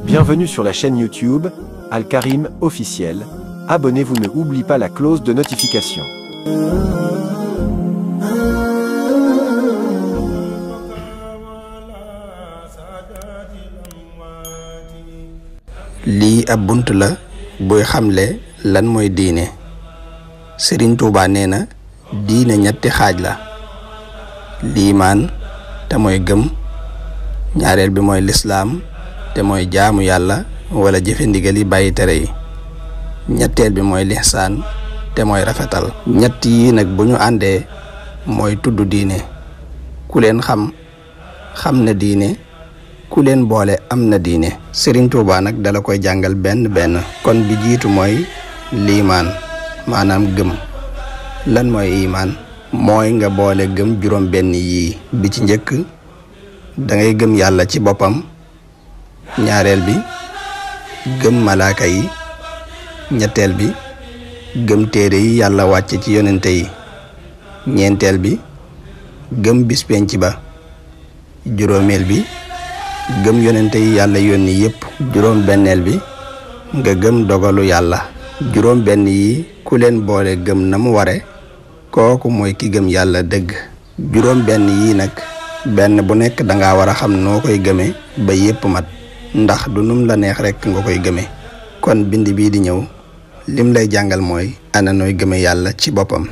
Bienvenue sur la chaîne YouTube Al Karim officiel. Abonnez-vous, ne oubliez pas la cloche de notification. lii ab bunt la buy xamle lan mooy diine. Sëriñ Tuubaa nee na diine ñetti xaaj la: liimaan te mooy gëm, ñaareel bi mooy lislaam te mooy jaamu yàlla wala jëfe ndigal yi bàyyi tere yi, ñetteel bi mooy lihsaan te mooy rafetal. ñett yi nag bu ñu àndee mooy tudd diine. ku leen xam na diine, ku leen boole am na diine. Sëriñ Tuubaa nag dala koy jàngal benn benn. kon bi jiitu mooy liimaan, maanaam gëm. lan mooy imaan? mooy nga boole gëm juróom benn yii. bi ci njëkk dangay gëm yàlla ci boppam, ñaareel bi gëm malaaka yi, ñetteel bi gëm téere yi yàlla wàcce ci yonente yi, ñeenteel bi gëm bis penc ba, juróomeel bi gëm yonente yi yàlla yónni yépp, juróom benneel bi nga gëm dogalu yàlla. juróom benn yi ku leen boole gëm na mu ware, kooku mooy ki gëm yàlla dëgg. juróom benn yii nag benn bu nekk danga war a xam noo koy gëme ba yépp mat, ndax du num la neex rekk nga koy gëme. kon bind bii di ñëw lim lay jàngal mooy ana nooy gëme yàlla ci boppam.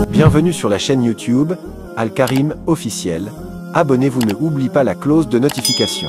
Bienvenue sur la chaîne YouTube Al Karim officiel. Abonnez-vous, ne oubliez pas la cloche de notification.